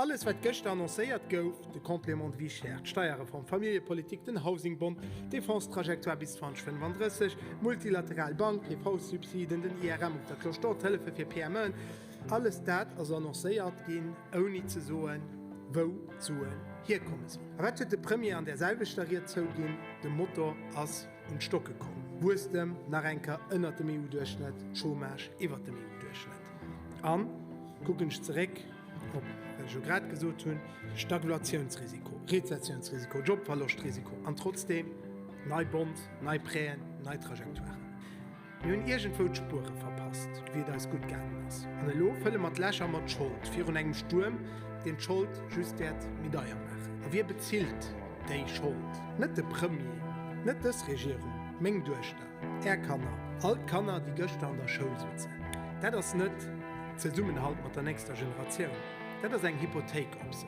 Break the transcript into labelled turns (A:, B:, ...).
A: Alles, wat gëschter annoncéiert gouf, de Complément de vie chère, d'Steierreform, d'Familljepolitik, den Housing Bond, d'Defense-Trajectoire bis 2035, d'multilateral Bank, d'PV-Subsiden, den IRM op der Cloche d'Or, d'Hëllefe fir PMEen, alles dat ass annoncéiert ginn, ouni ze soen, wou d'Suen hierkomme sinn. A wat huet de Premier an där selwechter Ried zouginn? De Motor ass un d'Stocke komm, Wuesstem nach eng Kéier ënnert dem EU-Duerchschnëtt, Chômage iwwert dem EU-Duerchschnëtt. An, kucken ech zeréck op wat ech elo grad gesot hunn, Stagflatiounsrisiko, Rezessiounsrisiko, Jobverloschtrisiko an trotzdeem nei Bond, nei Prêten, nei Trajectoiren. Mir hunn iergendwou d'Spuere verpasst, wéi et eis gutt gaangen ass. An elo fëlle mer d'Lächer mat Schold virun engem Stuerm, deen d'Schold just wäert méi deier maachen. A wie bezilt déi Schold? Net de Premier, net dës Regierung, meng Duechter, Är Kanner, all d'Kanner, déi gëschter an der Schoul sutzen. Dat ass net Zesummenhalt mat der nächster Generatioun, dat ass eng Hypothéik op se.